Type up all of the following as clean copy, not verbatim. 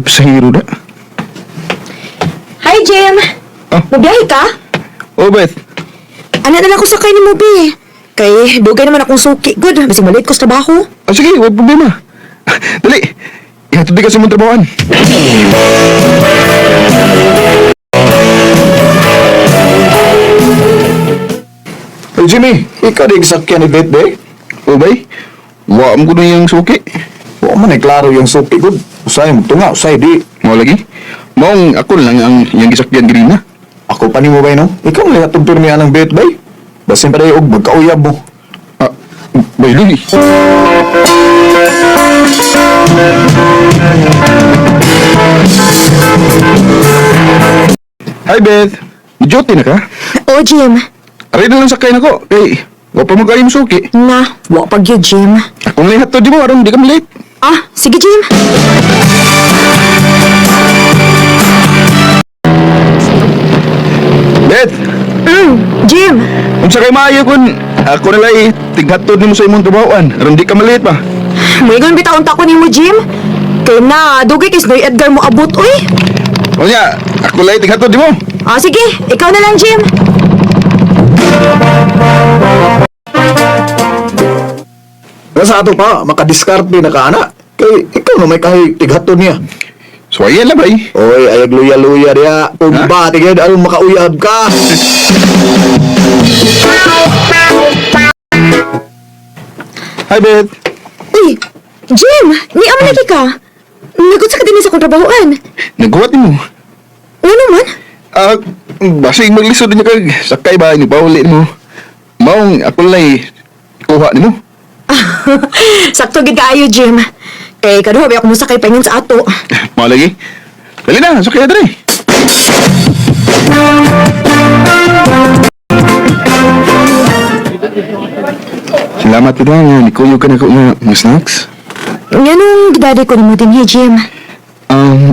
pasahero da. Hi, Jim! Ah. Mabiyahe ka? Oh, Beth. Ano na lang ko sakay ni mo, be. Kay, dugay naman akong suki. Good, basig malit ko sa trabaho. Ah, sige, wag problema. Dali. Ihatod di ka sa mong trabahoan. Hey Jimmy, ikaw di sakyan ni Beth be? Oh, bay. Wa mo ko na yung suki. Wa man ay klaro yung suki gud. Usay mo tunga, usay di. Mao lagi. Maong ako lang ang iyang gisakyan ganina. Ako pa nimo bay no? Ikaw man hatod pirmi anang Beth bay. Basin pa og magkauyab mo. Ah, bay lagi. Hi, Beth. Duty na ka? Oh, Jim. Aray na lang sakay nako. Kay, wa pa mo kayo suki. Na, wa pag yun, Jim. Akong lang hatod di mo aron di ka late. Ah, sige, Jim. Beth, Jim. unsa kay maayo kun ako na lang tighatod nimo sa imong trabahoan aron di ka malate pa. Moingon bitaw unta ko nimo, Jim. Kay na, dugay kay Snoy Edgar mo abot, uy. Unya, ako lang tighatod nimo. Ah, sige, ikaw na lang, Jim. Nasa ato pa, makadiskarte na ka ana. Kay ikaw na may kahi tighatod niya. So ayan lang bay. Oy, ayag luya-luya diya. Pumba, tigid aron makauyab ka. Hi, Beth. Uy, Jim, ni amo lagi ka. Nagot sa ka din sa akong trabahoan. Naghuwat nimo. Ano man? Ah, basig maglisod niya kag sakay ba ni pauli mo. Maong ako lang kuha nimo. Sakto gid kaayo, Jim. Kay kaduha ba ako mosakay paingon sa ato. Mao lagi. Dali na, sakay na diri. Salamat kita nga nikuyog ka na ko nga mga snacks. Nganong gidadi ko nimo dinhi, Jim?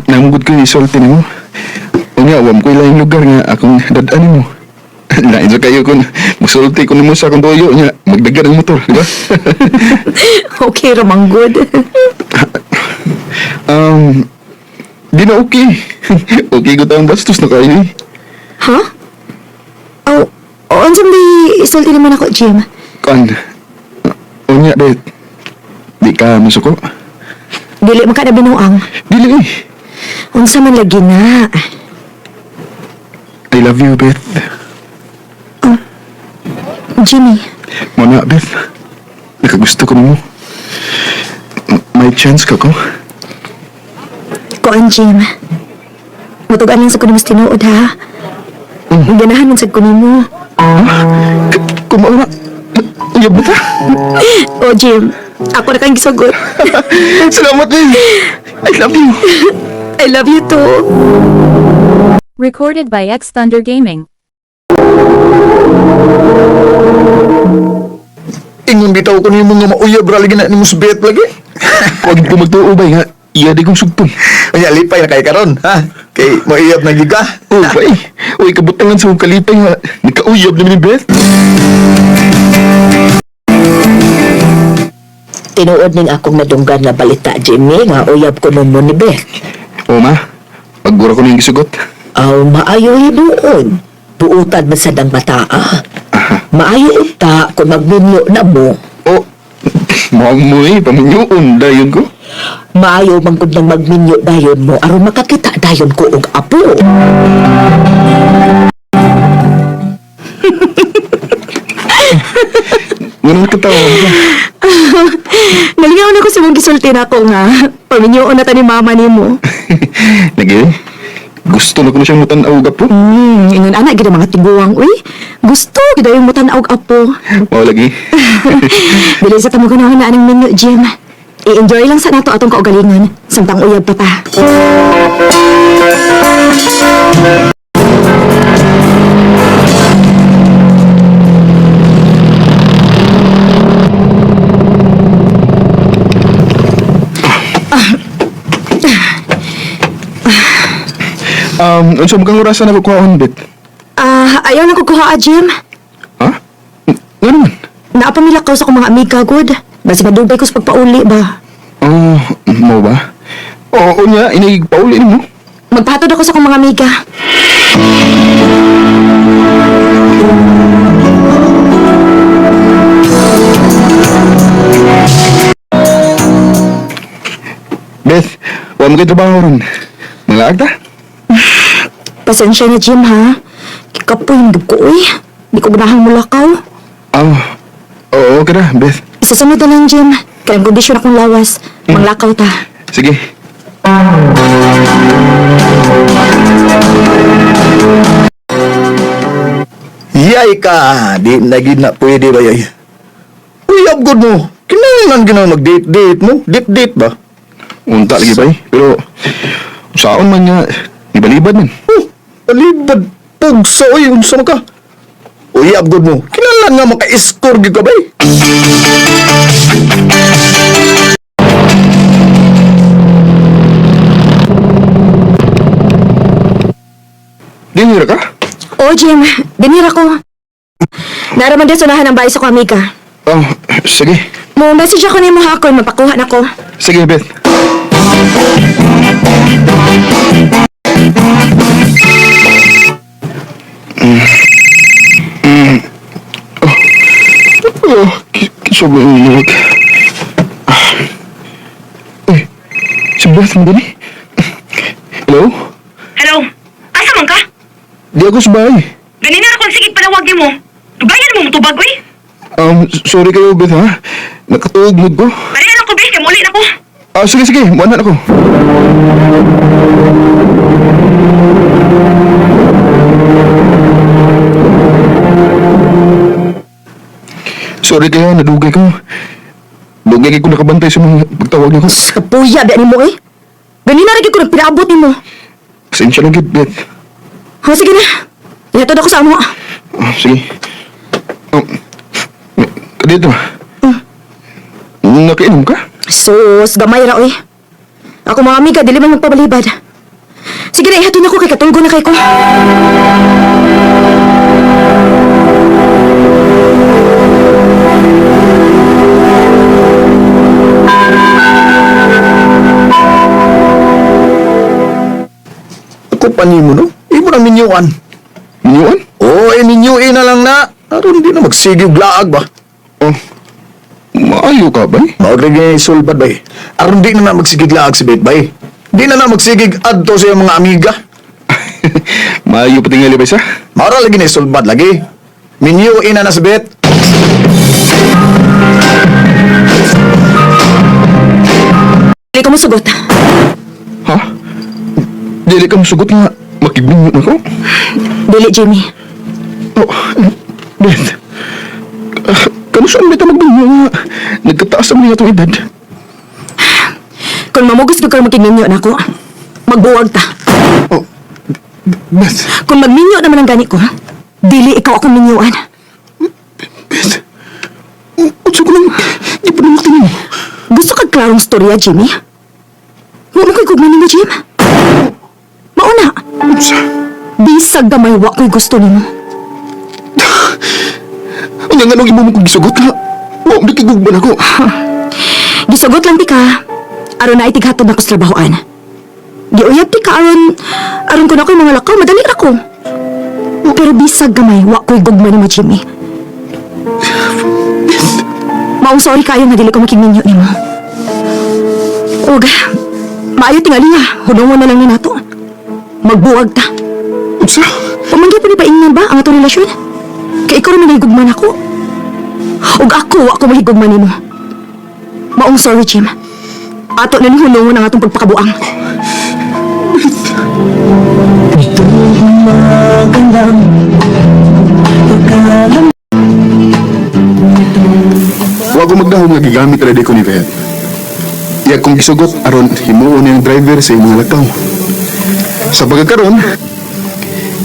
Namugod ko yung isulti nimo. Unya, wam ko ilang lugar nga akong dadaan nimo. Lain sa kayo kung magsulti ko nimo sa akong tuyo niya, magdagan ang motor, di ba? Okay, ramanggod. um, di na okay. Okay ko tayong bastos na kayo eh. Ha? Oh, unsang di isulti naman ako, Jim? Kan, unya, bet, di ka masuko. Dili man ka na binuang. Dili eh. Unsa man lagi na. I love you, Beth. Jimmy, Muna, Beth. Nakagusto ko nimo. May chance ka ko? kuan Jim. Mutugan lang sa ko nimo sa tinuod ha. Ganahan man sad ko nimo. Kumauna. Uyab ba ta? Oh, Jim. Ako na kang gisugot. Salamat, Beth. I love you. I love you too. Recorded by X Thunder Gaming. Ingon bitaw ko nimo nga mauyab ra lagi na nimo sa Beth lagi. Huwag ko magtuo ba nga. Iya di kong sugpon. Unya lipay na kay karon, ha? Kay mauyab na gyud ka. Oh, bay. Uy, kabutangan sa akong kalipay nga. Nagkauyab naman ni Beth. Tinuod ning akong nadunggan nga balita, Jimmy, nga uyab ko nun mo ni Beth. O, ma. Pagura ko na yung gisugot. Aw, maayo hinuon. Buutan man sad ang bataa. Maayo unta kung magminyo na mo. Oh, mukhang mo eh. Paminyoon dayon ko. Maayo man gud nang magminyo dayon mo aron makakita dayon ko og apo. Ganun katawa mo ka. Nalingaw na ko sa mong gisulti na ako nga. Paminyoon na ta ni mama nimo. Lagi eh. Gusto na ko na siyang mutan-aw gapo. Ingon ana gid ang mga tiguang uy. Gusto gid yung mutan-aw og apo. Mao lagi. Dili sa tamo ganahan na aning menu, Jim. I-enjoy lang sa nato atong kaugalingon samtang uyab pa ta. Unsa mo kang orasan na kukuhaon, Beth? Ah, ayaw na ko kuha, Jim. Ha? Nga naman? Naapamilakaw sa akong mga amiga, good. Basta madugay ko sa pagpauli ba. Oh, mo ba? Oo niya, inig pauli nimo. Magpahatod ako sa akong mga amiga. Beth, wa mo kay trabaho ron. Manglaag ta? Pasensya na, Jim, ha? Kikapoy yung ko, uy. Di ko ganahang mulakaw. Ah, oo, okay ra, Beth. Isasunod na lang, Jim. Kaya ang kondisyon akong lawas. Manglakaw ta. Sige. Yay ka, di na gid na pwede ba yay. Uyab gud mo. Kinahanglan gyud na mag-date-date mo. Date-date ba? Unta lagi bay, pero saon man nga ibalibad man. Oh, alibad pugsa oy, unsa man ka? Uyab gud mo. Kinahanglan nga maka-score gyud ka bay. Dinira ka? Oo, Jim. Dinira ko. Naraman din sunahan ang bahay sa akong amiga. Oh, sige. Mo message ako nimo ha kung mapakuha na ko. Sige, Beth. Oh, oh, sobrang umiyak. Ah. Uy, si Beth mo gani? Hello? Hello? Asa man ka? Di ako sa bahay. Ganina ra kung sige palawag nimo. Dugayan mo mutubag oy. Sorry kayo, Beth, ha? Nakatuog mood ko. Pareha lang ko be, kay muli na ko. Ah, sige, sige. Muanan ako. Sorry kayo, nadugay ko. Dugay ko nakabantay sa mga pagtawag niyo ko. Kapuya, ba nimo eh. Ganina ra gyud ko nagpinaabot nimo. Pasensya na gid, Beth. Ha, sige na. Ihatod ako sa amo. Ah, sige. Oh, dito. Nakainom ka? Sus, gamay ra oy. Ako mga amiga, dili man magpabalibad. Sige na, ihatod na ko kay katulgo na kay ko. Ako pa nimo no. Imo na minyuan. Minyuan? Oy, minyuin na lang na. Aron di na magsigig laag ba. Oh, maayo ka ba eh? Mao rin sulbad bay. Aron di na na magsigig laag si Beth bay. Di na na magsigig adto sa iyang mga amiga. Maayo patingali ba isa? Mao ra lagi ni sulbad lagi. Minyuin na na si Beth. Dili ko mosugot. Ha? Dili ka musugot nga makigminyo na ko? Dili, Jimmy. Oh, Beth. Ah, kano saan ba ito magbinyo nga? Nagkataas ang mga itong edad. Kung mamugos ka karon makigminyo na ako, magbuwag ta. Oh, Beth. Kung magminyo naman ang gani ko, dili ikaw akong minyuan. Beth. Unsa ko nang di pa naman tingin mo. Gusto kag klarong storya, Jimmy? Wa mo ko'y gugma nimo, Jim. Mauna, Unsa? bisag gamay wa ko'y gusto nimo. Unya nga nung imo mo kong gisugot ha? Wa mo kigugman ako. Gisugot lang ti ka, aron na itighatod na ko sa trabahoan. Giuyab ti ka aron, aron kun ako'y mga lakaw, madali ra ko. Pero bisag gamay, wa ko'y gugma nimo, Jimmy. Maong sorry kayo nga dili ko makigminyo nimo. Ug, maayo tingali nga, hunungon na lang ni nato. Magbuwag ta. Unsa? Pamanggi pa ni paingnan ba ang atong relasyon? Kay ikaw naman nahigugman ako. Ug ako, wa ko mahigugman nimo. Maong sorry, Jim. Ato na ni hunungon ang atong pagpakabuang. Wa ko magdahom nga gigamit ra di ko ni Beth. Iya kong gisugot aron himuon niyang driver sa imong lakaw. Sa pagkakaron,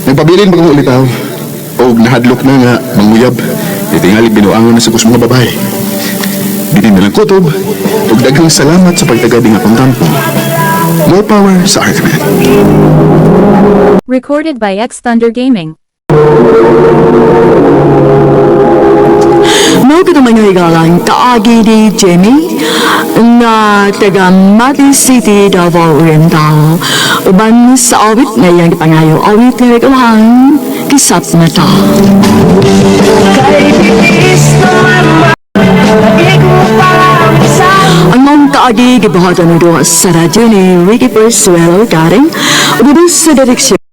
nagpabilin pa ko ulit ako. Og nahadlok na nga manguyab. Itingali binuangon na sa kus mga babae. Bilin na lang kutob, ug daghang salamat sa pagtagad nga akong tampo. More power sa Arthman. Recorded by X Thunder Gaming. Mao gud ang mangyari. Higalang kaagi ni Jimmy na taga Mati City, Davao Oriental. Uban sa awit na iyang gipangayo, awit nga nag-uhan, Kisap na Ta. Ang maong kaagi gibuhatan ng duha sa radyo ni Ricky Persuelo Garing, uban sa direksyon